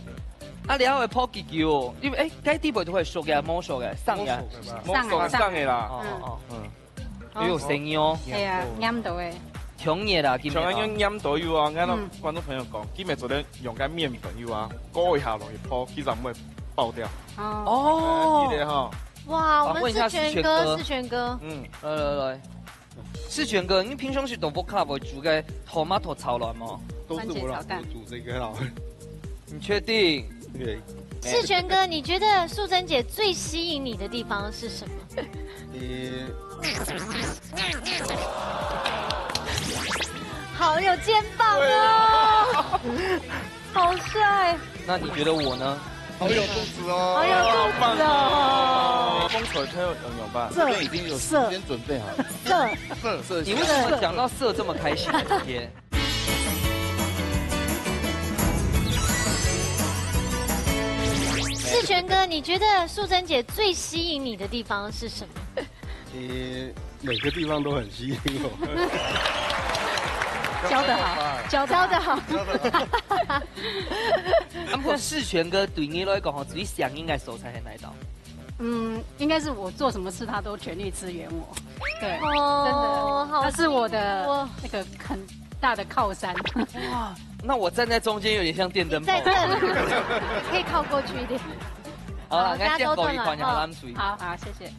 啊，這下會泡幾久哦？因為，哎，該底背都會熟个，無熟个，生个。無熟个吧？無熟个，生个啦。哦，哦，哦。嗯。哎喲，生哦。哎呀，黏到欸。像熱啦，今日啊。像恁樣黏到有啊，𠊎同觀眾朋友講，嗯。今日做得用个麵粉有啊，過一下落去泡，其實毋會爆掉。哦。哦。哎，記得哈。哇，我們啊，問一下士全哥，士全哥。士全哥。嗯。來，來，來。 士全哥，你平常時都屋下會煮个tomato炒卵嗎？都是我老婆煮這個啦。番茄炒蛋。你確定？對。士全哥，你覺得素貞姐最吸引你的地方是什麼？呃，好有肩膀哦。對啊。 好帥。那你覺得我呢？好有肚子哦。好有肚子哦。好棒哦。風水車有用吧？這邊已經有時間準備好了。色。色。你為什麼講到色這麼開心啊，今天？士全哥，你覺得素貞姐最吸引你的地方是什麼？ 呃，每個地方都很吸引我。教得好，教得好。教得好。啊，毋過士全哥對你來講吼，最吸引个所在係哪一道？嗯，應該是我做什麼事，他都全力支援我。對，哦，真的，好幸福哦。他是我的那個很大的靠山。哇，那我站在中间有点像电灯泡。在这里，可以靠过去一点。好啦，好，大家都转了，那先搞一款，好，咱水。好，好，谢谢。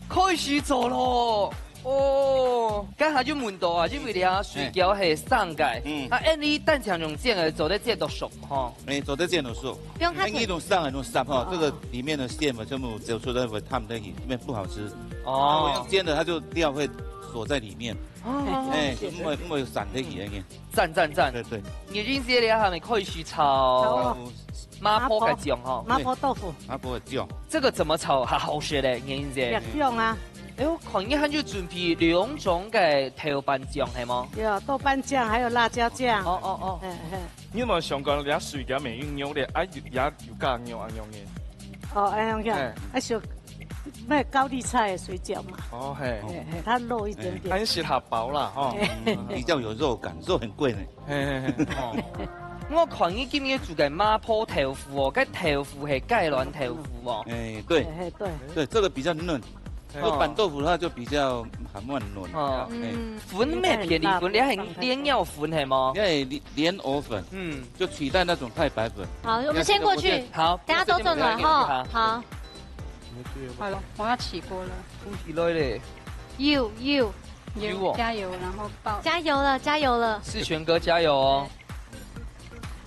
开始做咯。哦，刚才就问到啊，因为你啊，水饺系生个，嗯。啊，恁你单淨用煎个，做得煎到熟吼。哎，做得煎到熟。不用太哎，你用生个，用生哈，哦。这个里面的馅嘛，全部走出来会烫的，里面不好吃。哦。我用煎的，它就料会锁在里面。哦。哎，就没有，没有散的，嗯。赞，赞，赞。对，对。你认识的还没开始炒好啊。麻婆个酱哈。麻婆豆腐。麻婆个酱。这个怎么炒？好好吃嘞，你认识？也香啊。哎呦，看你还有准备两种个豆瓣酱，系吗？有豆瓣酱，还有辣椒酱。哦，哦，哦。哎，哎。你有没有想过，人家水饺没有肉的，啊，有，也有加肉啊，肉的？哦，哎，OK。哎。啊，小，那高丽菜水饺嘛。哦，嘿。哎，哎，它肉一点点。哎，很适合包啦，哈。哎。嗯，比较有肉感，肉很贵呢。嘿，嘿，嘿。哦。我看你今日煮个麻婆豆腐哦，该豆腐系雞卵豆腐哦。哎，对。哎，哎，对。对，这个比较嫩。哦。做板豆腐的话就比较还蛮嫩。哦。哎。嗯。粉咩片？你粉，你还莲藕粉系吗？哎，莲，莲藕粉。嗯。就取代那种太白粉。好，我们先过去。好，大家都转了哈。好。好了，我要起锅了。恭喜来嘞。有，有。有哦。加油，然后爆。加油了，加油了。世权哥加油哦。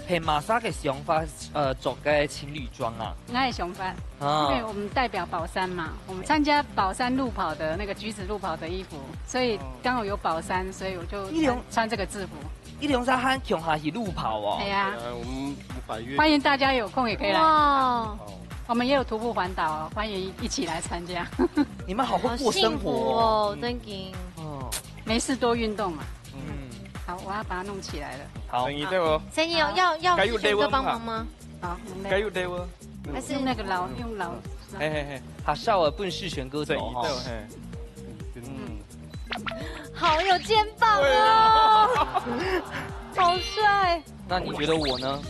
嘿，马莎个想法，呃，着个情侣装啊。哪有想法？啊。因为我们代表宝山嘛，我们参加宝山路跑的那个橘子路跑的衣服，所以刚好有宝山，所以我就穿，一流穿这个制服。一流山还共下去路跑哦。对呀。呃，我们五百约。欢迎大家有空也可以来。哇。我们也有徒步环岛哦，欢迎一起来参加。你们好会过生活哦。好幸福哦，真的。哦。没事多运动嘛。嗯。好，我要把它弄起来了。好。生意对哦。生意哦，要，要世权哥帮忙吗？好，用那个。还有对哦。还是用那个老，用老，嘿，嘿，嘿。好，稍微分世权哥走哈。生意对哦，嘿。嗯。好有肩膀哦，好帅。那你觉得我呢？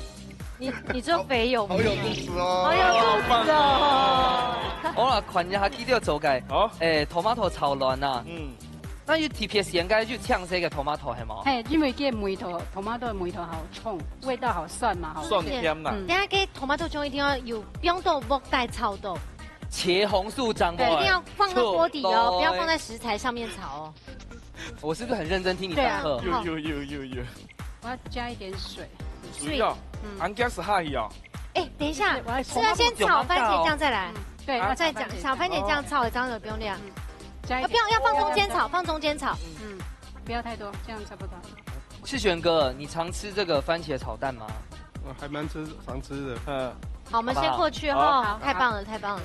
你，你这肥友吗？好有肚子哦。好有肚子哦。好啦，看一下，佢都有做个。好。诶，tomato炒卵啊。嗯。那有特别选个，就青色个tomato系吗？嘿，因为佢个味道，tomato个味道好冲，味道好酸嘛，好酸甜啦。嗯。等下个tomato醬一定要有放到鑊底炒到。茄红素长大。对，一定要放到锅底哦，出来。不要放在食材上面炒哦。我是不是很认真听你上课？对啊。有，有，有，有，有。我要加一点水。水哦，嗯。俺加是下去哦。哎，等一下，我要是要先炒番茄酱再来？嗯，对，啊，要再讲，炒番茄酱炒一张了，不用那样。嗯，加一点。啊，不用，要放中间炒，放中间炒。嗯，不要太多，这样差不多。世权哥，你常吃这个番茄炒蛋吗？我还蛮吃，常吃的。嗯。好，我们先过去哈。好。太棒了，太棒了。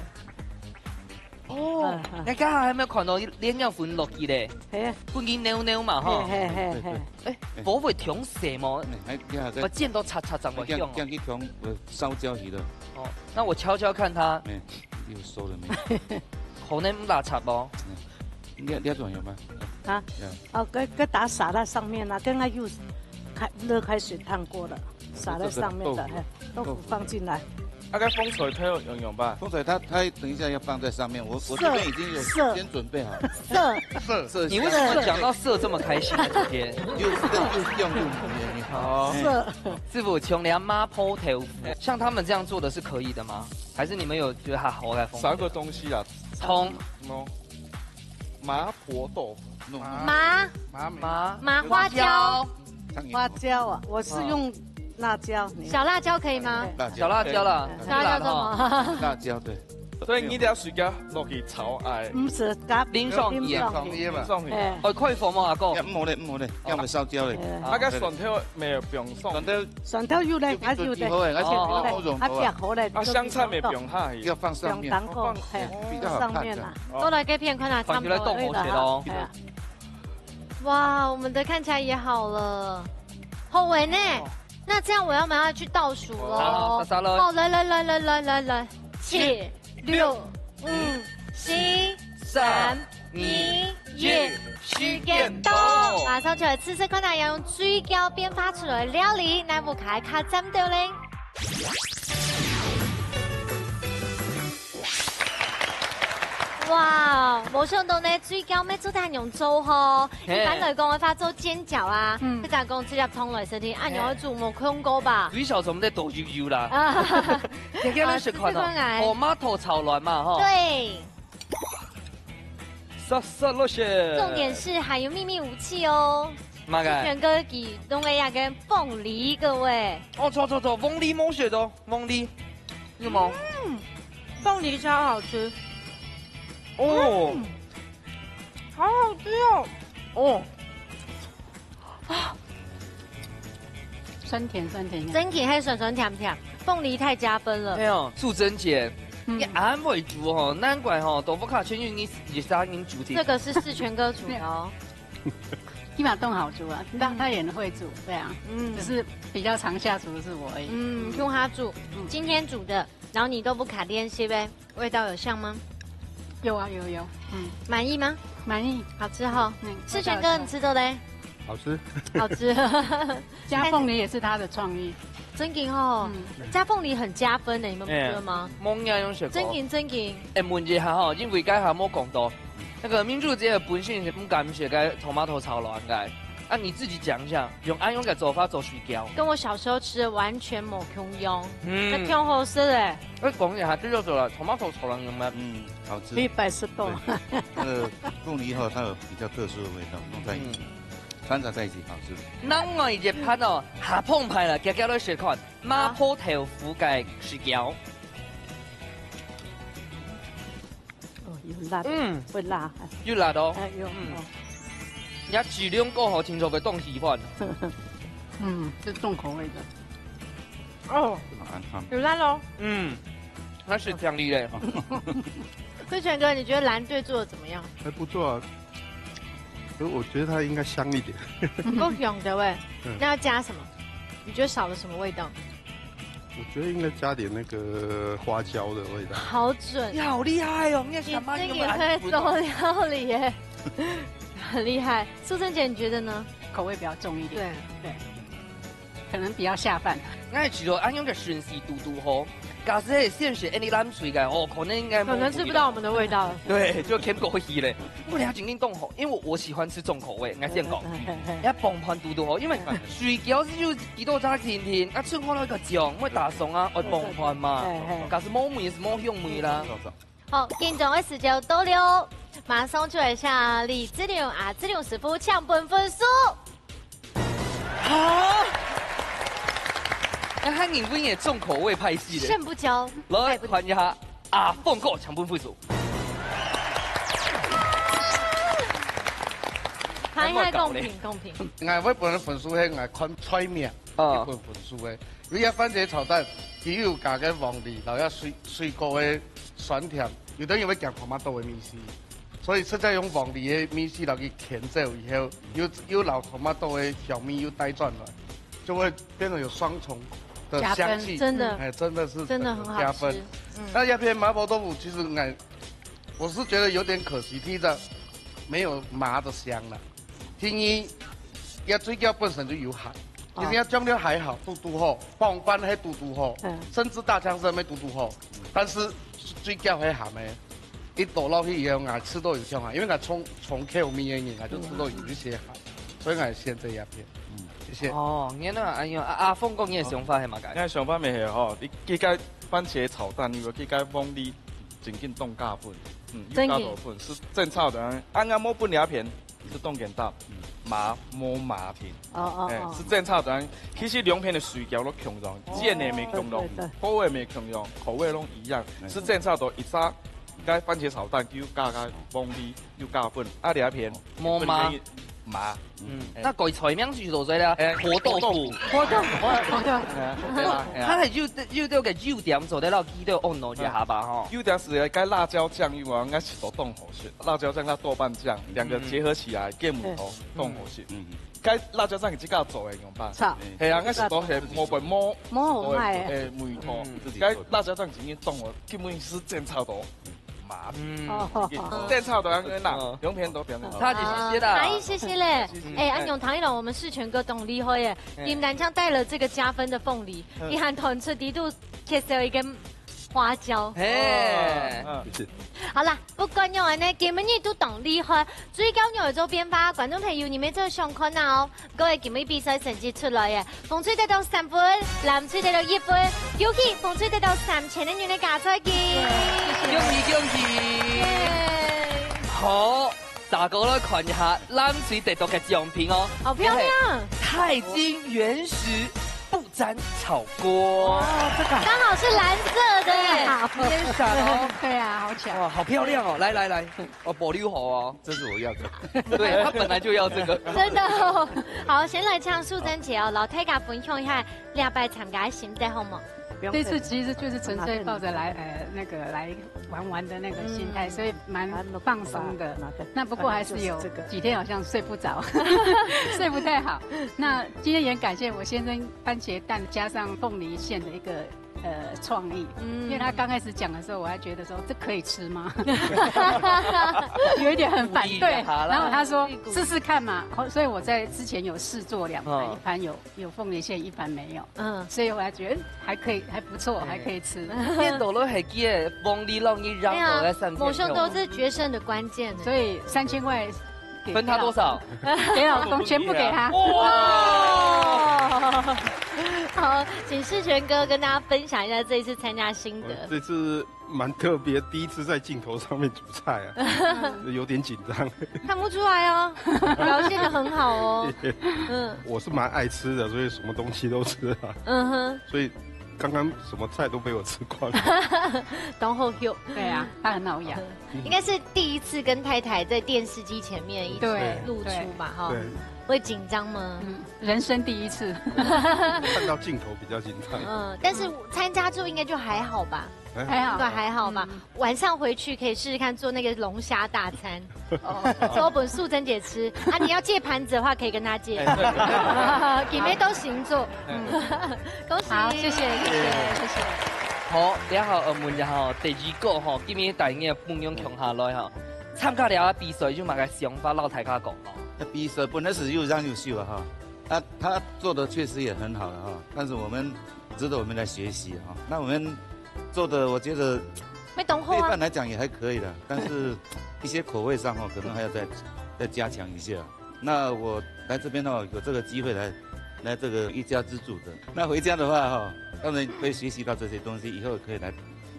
哦，嗯，嗯。你刚才还没有看到莲藕粉落去嘞，嘿啊。本来軟軟嘛，哈。嘿，嘿，嘿，嘿。哎，火会忒細吗？哎，你看这，我煎到柴柴正會香哦。这样，这样一忒，呃，烧焦去了。哦，那我敲敲看它。哎，你有熟了没？可能毋拉柴哦。嗯，你，你要怎么样吗？啊？这样。哦，给，给打洒在上面啊，跟它又开，热开水烫过了。 撒在上面的，这个豆腐。嘿，豆腐放进来。大概风水它要用用吧。风水它，它等一下要放在上面，我，我这边已经有色，先准备好了。色，色，你为什么讲到色这么开心啊？今天又色又香又甜。哦。色。师傅，从良麻婆豆腐，像他们这样做的是可以的吗？还是你们有觉得它好在风水？少一个东西啊。葱。喏。 麻婆豆腐。弄，弄。麻，麻，麻，麻花椒。花椒啊，我是用辣椒，你小辣椒可以吗？对。辣椒。小辣椒啦，对。小辣椒做什么？辣椒，对。所以你一定要水果落去炒，哎。毋係，加淋上去啊。淋上去嘛。淋上去。哎。哦，可以放嗎，阿哥？呀，毋好咧，毋好咧，這樣會燒焦咧。哎。啊，該蒜頭無放上去。蒜頭 蒜頭有咧，啊有咧，好，好，好。啊，煏好咧，啊，香菜無放下去。要放上面。放蛋糕，放，嘿，比較好看的。上面啦。哦。過來這片看啊，放起來差不多。當好食咯。哎呀。哇，我們的看起來也好了，好穩呢。哦。那這樣我要，我們要去倒數咯。好，好，好，好。哦，來，來，來，七、六、五、四、三、二、一，時間到。馬上就來試試看啊，要用水餃變化出來的料理，哪一家較讚到咧？哇，無想到呢，水餃乜做得恁樣做吼。嘿。一般來講个話，做煎餃啊，嗯。或者講直接湯來食，恁樣去煮無看過吧？水餃做毋得倒油油啦。啊。今日來食看哦，啊，試看啊。Tomato炒卵嘛，吼。對。煞煞落去。重點是還有秘密武器哦。麼个？志全哥佢弄个那個鳳梨，各位。哦，錯錯錯，鳳梨無食到，鳳梨。 有嗎？嗯，鳳梨超好吃。哦。嗯，好好吃哦。哦。啊。酸甜酸甜。真的還酸酸甜甜，鳳梨太加分了。哎呦，素贞姐，嗯。你恁會煮哦，難怪哦，豆腐乳全部你，你一儕人煮的。這個是志全哥煮的哦。起碼動好煮啊，他，嗯。他也很會煮，對啊。嗯。只是比較常下廚的是我而已。嗯，用他煮。嗯。今天煮的 然後你豆腐乳練習呗，味道有像嗎？有啊，有，有，嗯。滿意嗎？滿意。好吃哈。嗯，志全哥，味道有像。你吃的嘞？好吃。好吃。加鳳梨也是他的創意。真的哦，嗯。加鳳梨很加分的，你們不覺得嗎？哎，無人用食過。真的，真的。哎，問一下吼，因為剛才無講到，那個明珠姐本身是毋敢食該tomato炒卵个，啊，你自己講一下，用恁樣个做法做水餃。跟我小時候吃的完全無共樣，嗯。那挺好吃的。 哎，講一下，這就做了，tomato炒卵用嗎？嗯，好吃。可以擺食過。對，那個鳳梨以後，它有比較特殊的味道，弄在一起，嗯。摻雜在一起，好吃。另外一盤哦，下飯派啦，遽遽來試看，麻婆豆腐个水餃。哦，有辣的，嗯。會辣，哎。有辣的哦。哎，有，嗯。哦。也質量過好，聽說會當喜歡。嗯，是重口味的。 哦，蠻好。有辣哦。嗯，那是強力的。志全哥，你覺得藍隊做得怎麼樣？還不錯啊，可是我覺得它應該香一點。夠香的喂。嗯。那要加什麼？你覺得少了什麼味道？我覺得應該加點那個花椒的味道。好準。你好厲害哦，你也想把你們你這個也會做料理耶，很厲害。素贞姐，你覺得呢？口味比較重一點。對。對。 可能比較下飯。𠊎係覺得恁樣个順序堵堵好，假使係先係恁樣濫水个，哦，可能應該可能吃不到我們的味道了。對，就偏過去咧。不過你要緊緊動吼，因為我喜歡吃重口味，𠊎先講。你要傍飯堵堵好，因為水餃是有幾多隻甜甜，啊，剩下那個醬，會打鬆啊，愛傍飯嘛。對，對。假使無味是無香味啦。 好，緊張个時間到了，馬上就來向李志龍啊，志龍師傅請分分數。哈？那他認為也重口味派系的。勝不驕，敗不黧。來，看一下阿鳳哥請分分數。還還公平，公平。𠊎會分分數係𠊎看菜名，啊。一分分數个。 因為番茄炒蛋，佢有加个黃梨，然後要水，水果个酸甜，有的人會加tomato个味緒，所以實在用黃梨个味緒，然後佢牽走以後，又，又摎tomato个香味又帶轉來，就會變成有雙重的香氣。加分，真的。哎，真的是真的很好吃。加分。嗯。那這片麻婆豆腐，其實，哎，我是覺得有點可惜，第一個沒有麻的香了。 第二，這水餃本身就有鹹，哦。其實這醬料還好，堵堵好，傍飯係堵堵好，嗯。甚至大腸係乜堵堵好，但是水餃係鹹个，一倒落去以後，𠊎食到有像鹹，因為𠊎重，重口味个人，𠊎就食到有一些鹹，嗯。所以𠊎選這一片。嗯。謝謝。哦，原來恁樣，啊，阿鳳哥，你个想法係麼个？𠊎想法乜係吼，你這個番茄炒蛋，如果這個黃梨，正經當加分，嗯，又加多分，正經。係正炒个，啊，𠊎無分這片。 係當簡單，嗯。麻，無麻甜。哦，哦，哎，哦。係正炒个，其實兩片个水餃都共樣，哦，煎个乜共樣，對，對，對。口味乜共樣，口味都一樣，哎。係正炒个一隻，該番茄炒蛋又加个黃梨又加分，啊，這片無麻。麻。嗯，哎。那改菜名就做出來了，哎。臭豆腐。臭豆腐，臭豆腐。哎，對吧？哎呀。它還有，有這個優點做得到，記得哦，喏，一下吧，吼。優點係該辣椒醬，因為應該係都當好 辣椒醬加豆瓣醬，兩個結合起來，嗯。更無同，嗯。更好食。嗯。該辣椒醬你自家做个用法？炒。係啊，𠊎係都係無本無，無好賣。哎，無同。嗯。該辣椒醬今天凍了，根本係正炒到麻。嗯。哦。正炒到那個那，哦。兩片都變成。差一些些啦。差一些些咧。嗯。哎，恁樣，唐一龍，我們世全哥當厲害耶，哎。你們南昌帶了這個加分的鳳梨，嗯。你還團出底肚介紹一個花椒。嘿。嗯。好啦，不管仰般呢，今晡日都當厲害，最近有做變化，觀眾朋友你們做得想看啊哦。各位，今晡日比賽成績出來耶，紅隊得到三分，藍隊得到一分，恭喜紅隊得到三千个銀个加菜金。恭喜恭喜！耶！好，大家來看一下藍隊得到个獎品哦。好漂亮！鈦金原石不 沾炒鍋。哇，這個剛好是藍色的。對，好。今天選哦。對啊，好巧。哇，好漂亮哦！來來來，哦，保留好哦。這是我要的。對，他本來就要這個。真的哦。好，先來請素贞姐哦，摎大家分享一下這擺參加的心得好無？不用客氣。這次其實就是純粹抱著來，呃，那個來玩玩的那個心態，嗯。所以蠻放鬆的。那不過還是有幾天好像睡不著，睡不太好。那今天也感謝我先生 番茄蛋加上鳳梨餡的一個，呃，創意。嗯。因為他剛開始講的時候，我還覺得說，這可以吃嗎？有一點很反對。鼓勵一下啦。然後他說，試試看嘛。哦，所以我在之前有試做兩盤，嗯。一盤有，有鳳梨餡，一盤沒有。嗯。所以我還覺得，嗯，還可以，還不錯，對。還可以吃。變到了還記得鳳梨浪一樣，對啊，我在上面。魔術都是決勝的關鍵。所以三千塊 分他多少？給老公，全部給他。哇！好，請世全哥跟大家分享一下這一次參加心得。我這次蠻特別，第一次在鏡頭上面煮菜啊，有點緊張。看不出來哦，表現得很好哦。謝謝。嗯。我是蠻愛吃的，所以什麼東西都吃啊。嗯哼。所以剛剛什麼菜都被我吃光。當好笑。對啊，他很好養。嗯。 應該是第一次跟太太在電視機前面一起對，露出嘛，對。哈。對。會緊張嗎？嗯，人生第一次。看到鏡頭比較緊張。嗯，但是參加之後應該就還好吧？還好。還好。應該還好吧？嗯。晚上回去可以試試看做那個龍蝦大餐，哦。做分素贞姐吃。啊，你要借盤子的話，可以跟她借。哎，對。姐妹都行做。嗯。恭喜。好，謝謝，謝謝，謝謝。好，這下我問一下吼，第二個吼，今日帶你个 分享共下來吼，參加這个比賽有麼个想法摎大家講吼？那比賽本來是又讓又秀啊哈，那他做的確實也很好了哈，但是我們值得我們來學習哈。那我們做的，我覺得，沒懂吼啊。配飯來講也還可以了，但是一些口味上哦，可能還要再，再加強一下。那我來這邊哦，有這個機會來，來這個一家之煮的，那回家的話哈，當然會學習到這些東西，以後可以來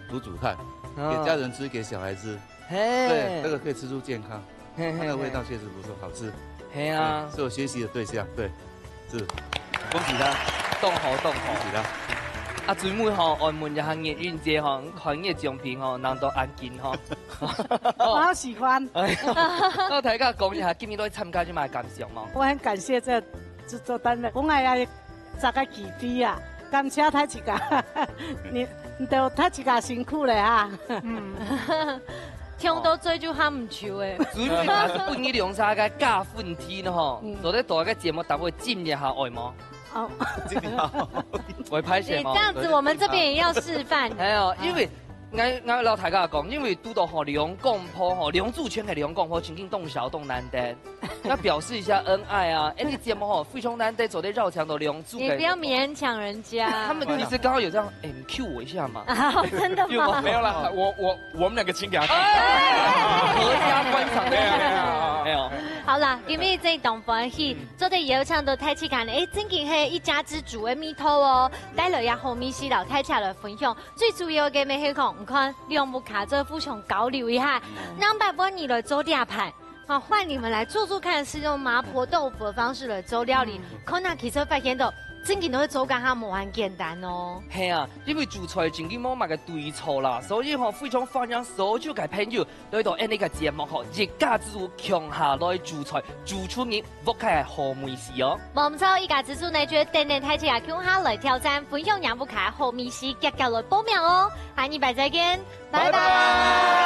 煮煮看，哦。給家人吃，給小孩吃。 嘿。對，這個可以吃出健康，嘿，嘿，它的味道確實不錯，好吃。嘿啊。對，是我學習的對象，對，是。恭喜他。當好，當好。恭喜他。啊，最尾吼，我問一下月英姐吼，看你个獎品吼，難道恁緊吼？我好喜歡。哎呀，摎大家講一下，今日來參加有麼个感想無？我很感謝這製作單位，本來也 十个幾滴啊，感謝大自家，你，你都大自家辛苦了哈。嗯。聽到最就喊毋出誒。主要還係分你兩儕个加分題呢吼，嗯。做得到个節目單位浸一下愛無？哦。浸一下。會歹勢無？你這樣子，我們這邊也要示範。哎喲，因為 𠊎，𠊎摎大家講，因為堵到吼兩公婆吼，兩組全係兩公婆，真經當少當難得，要表示一下恩愛啊！哎，這節目吼非常難得做得邀請到兩組个。你不要勉強人家。他們其實剛剛有這樣，哎，你 cue 我一下嘛。啊，真的嗎？沒有啦，我，我，我們兩個親給他看。哎，合家觀賞的。對啊，對啊。哎喲。好啦，今日真當歡喜，做得邀請到大自家呢，哎，真經係一家之煮个味道哦，帶來也好味緒摎大自家來分享。 最主要个乜係講，你看，兩屋下做得互相交流一下，嗯。仰般分你來做這盤，啊，換你們來做做看，是用麻婆豆腐的方式來做料理。嗯。可能其實發現到，真經都係做个還無恁簡單哦。係啊，因為煮菜真經無麼个對錯啦，所以吼，非常歡迎所有个朋友 來到𠊎等个節目吼，一家之煮共下來煮菜，煮出你屋下个好味緒哦。無毋著，一家之煮呢，就係等等大自家共下來挑戰，分享若屋下好味緒，遽遽來報名哦。下禮拜再見，拜拜。拜拜。